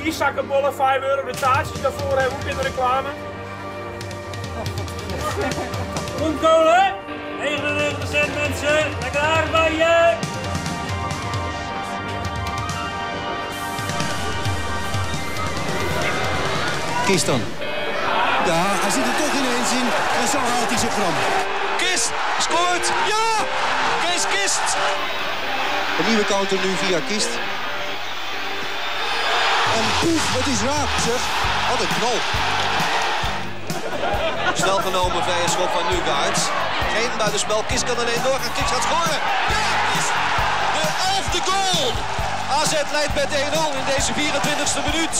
Vier zakken bollen, 5 euro. De taartjes daarvoor hebben we ook in de reclame. Bloemkolen, 99 cent mensen. Lekker aardbeien. Kist dan. Ja, hij zit er toch ineens in en zo haalt hij zijn gram. Kist scoort! Ja! Kees Kist! Een nieuwe counter nu via Kist. En poef, het is raak zeg. Wat een knal. Snel genomen vrije schop van Nygaard. Geen buitenspel. Kist kan alleen doorgaan. Kist gaat scoren. Ja, Kist! De 11e goal! AZ leidt met 1-0 in deze 24e minuut.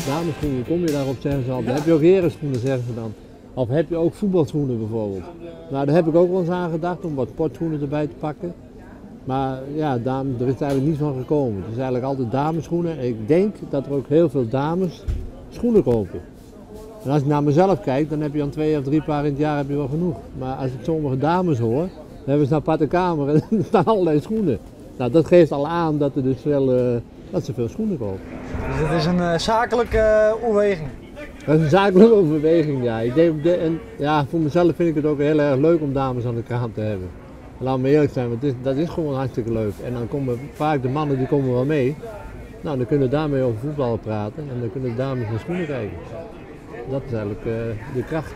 Damesschoenen, kom je daarop, zeggen ze altijd. Heb je ook herenschoenen, zeggen ze dan. Of heb je ook voetbalschoenen bijvoorbeeld. Nou, daar heb ik ook wel eens aan gedacht om wat sportschoenen erbij te pakken. Maar ja, dame, er is eigenlijk niet van gekomen. Het is eigenlijk altijd damesschoenen. En ik denk dat er ook heel veel dames schoenen kopen. En als ik naar mezelf kijk, dan heb je aan 2 of 3 paar in het jaar heb je wel genoeg. Maar als ik sommige dames hoor, dan hebben ze een aparte kamer en er staan allerlei schoenen. Nou, dat geeft al aan dat, er dus veel, dat ze veel schoenen kopen. Dus het is een zakelijke overweging? Dat is een zakelijke overweging, ja. Ik denk, en, ja, voor mezelf vind ik het ook heel erg leuk om dames aan de kraam te hebben. En laat me eerlijk zijn, want dat is gewoon hartstikke leuk. En dan komen vaak de mannen die komen wel mee. Nou, dan kunnen we daarmee over voetbal praten en dan kunnen de dames naar schoenen kijken. Dat is eigenlijk de kracht.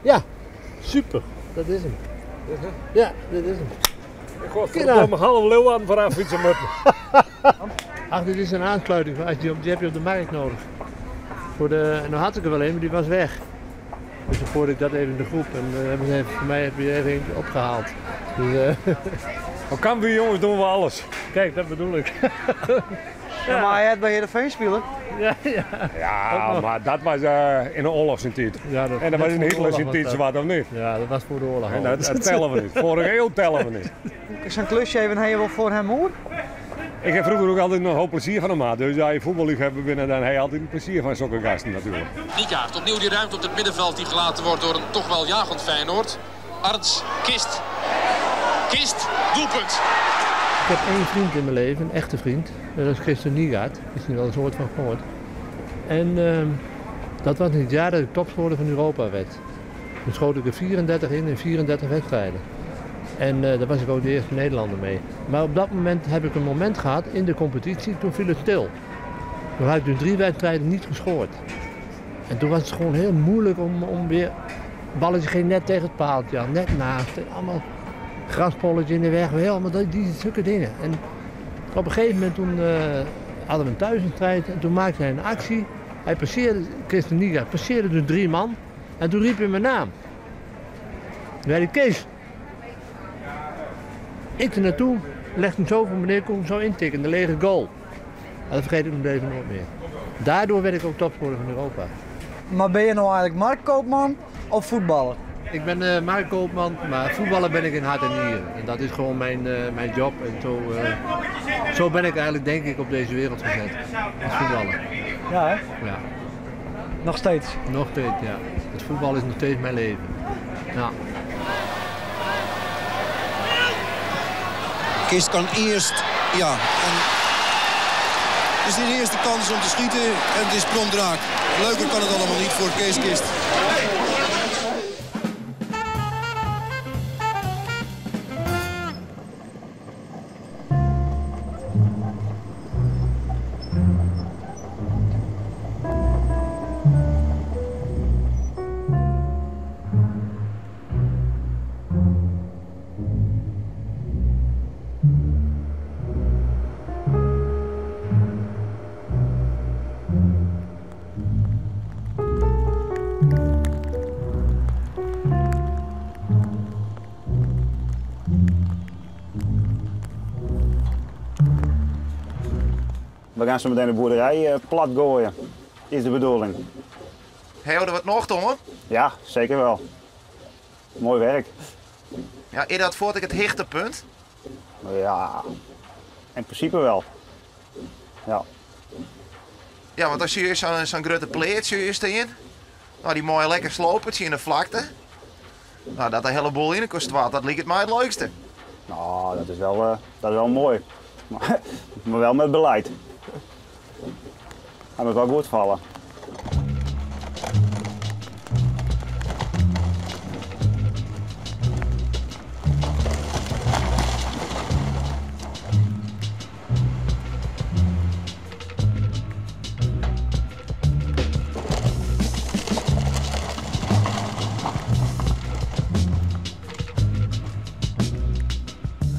Ja, super. Dat is hem. Ja, dit is hem. Godverdomme, half leeuw aan vooraf fietsen moeten. Ach, dit is een aansluiting, die heb je op de markt nodig. Voor de, en dan had ik er wel een, maar die was weg. Dus dan gooide ik dat even in de groep en hebben ze even, voor mij heb je even eentje opgehaald. Dus, Op Cambuur jongens doen we alles. Kijk, dat bedoel ik. Ja, maar hij had bij Heerenveen spelen. Ja, ja. Ja, maar dat was in de oorlog zijn tijd. Ja, dat en dat was in net voor de Hitler zijn oorlog tijd, was zo wat of niet? Ja, dat was voor de oorlog En al. dat tellen we niet. Vorige eeuw tellen we niet. Zo'n klusje even hij wel voor hem hoor. Ik heb vroeger ook altijd een hoop plezier van hem gehad. Dus als je voetballiefhebber bent, dan heb je altijd een plezier van zulke gasten natuurlijk. Nygaard, opnieuw die ruimte op het middenveld die gelaten wordt door een toch wel jagend Feyenoord. Arts, Kist. Kist, doelpunt. Ik heb één vriend in mijn leven, een echte vriend. En dat is Kristen Nygaard. Misschien wel een soort van gehoord. En dat was in het jaar dat ik topscorer van Europa werd. Toen schoot ik er 34 in, in 34 wedstrijden. En daar was ik ook de eerste Nederlander mee. Maar op dat moment heb ik een moment gehad in de competitie, toen viel het stil. Toen had ik dus 3 wedstrijden niet gescoord. En toen was het gewoon heel moeilijk om weer... Balletje ging net tegen het paaltje aan, net naast. En allemaal graspolletje in de weg, helemaal die zulke dingen. En op een gegeven moment toen hadden we een thuiswedstrijd en toen maakte hij een actie. Hij passeerde, Kristen Nygaard passeerde dus 3 man en toen riep hij mijn naam. Toen zei hij, Kees. Ik er naartoe, legde hem zo voor meneer, kon hem zo intikken, de lege goal. En dat vergeet ik nog even nooit meer. Daardoor werd ik ook topscorer van Europa. Maar ben je nou eigenlijk marktkoopman of voetballer? Ik ben marktkoopman, maar voetballer ben ik in hart en nieren. En dat is gewoon mijn job. En zo ben ik eigenlijk, denk ik, op deze wereld gezet. Als voetballer. Ja, hè? Ja. Nog steeds? Nog steeds, ja. Het voetbal is nog steeds mijn leven. Ja. Kist kan eerst, ja. En het is de eerste kans om te schieten en het is prompt raak. Leuker kan het allemaal niet voor Kees Kist. We gaan zo meteen de boerderij plat gooien, is de bedoeling. Heb je er wat nog, Tom? Ja, zeker wel. Mooi werk. Ja, is dat voor ik het hichtepunt? Ja, in principe wel. Ja. Ja, want als je zo'n grote pleertje is erin, nou, die mooie lekker slopertje in de vlakte. Nou, dat de hele boel in kost wat, dat lijkt het mij het leukste. Nou, dat is wel, dat is wel mooi. Maar, maar wel met beleid. Hij moet wel goed vallen.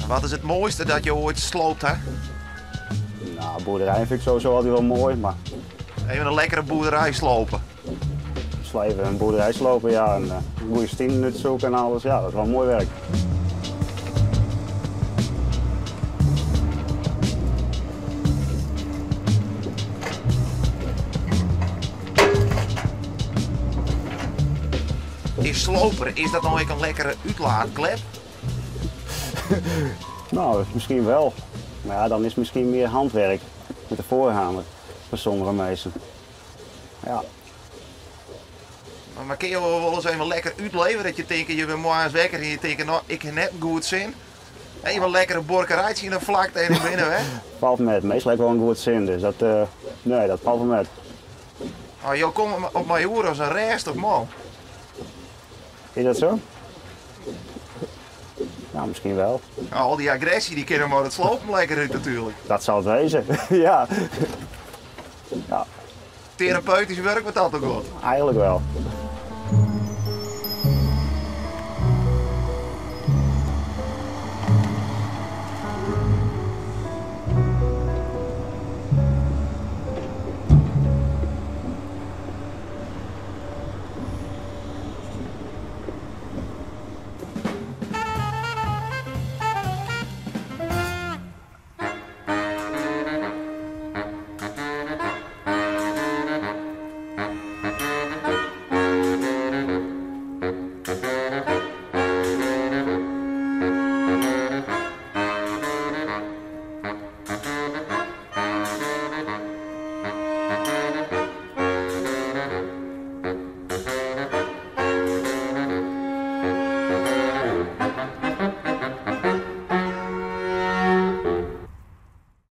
Wat is het mooiste dat je ooit sloopt, hè? Nou, boerderij vind ik sowieso altijd wel mooi, maar... Even een lekkere boerderij slopen. Even een boerderij slopen, ja. En een goede stien zoeken en alles, ja, dat is wel mooi werk. Is sloper, is dat nou ook een lekkere uitlaatklep? Nou, misschien wel. Maar ja, dan is het misschien meer handwerk met de voorhamer voor sommige mensen. Ja. Maar kun je wel eens even lekker uitleven dat je denkt, je bent morgens wakker en je denkt, nou, ik heb net een goed zin. Even een lekkere borkerijtje in de vlakte en binnen, hè? Valt met. Meestal heb ik wel een goed zin, dus dat, nee, dat valt wel met. Oh, joh, kom op mijn oor als een rest of man. Is dat zo? Nou, misschien wel. Nou, al die agressie die kunnen maar het slopen lekker uit natuurlijk. Dat zal het wezen, ja. Ja. Therapeutisch werk wat dat ook goed. Eigenlijk wel.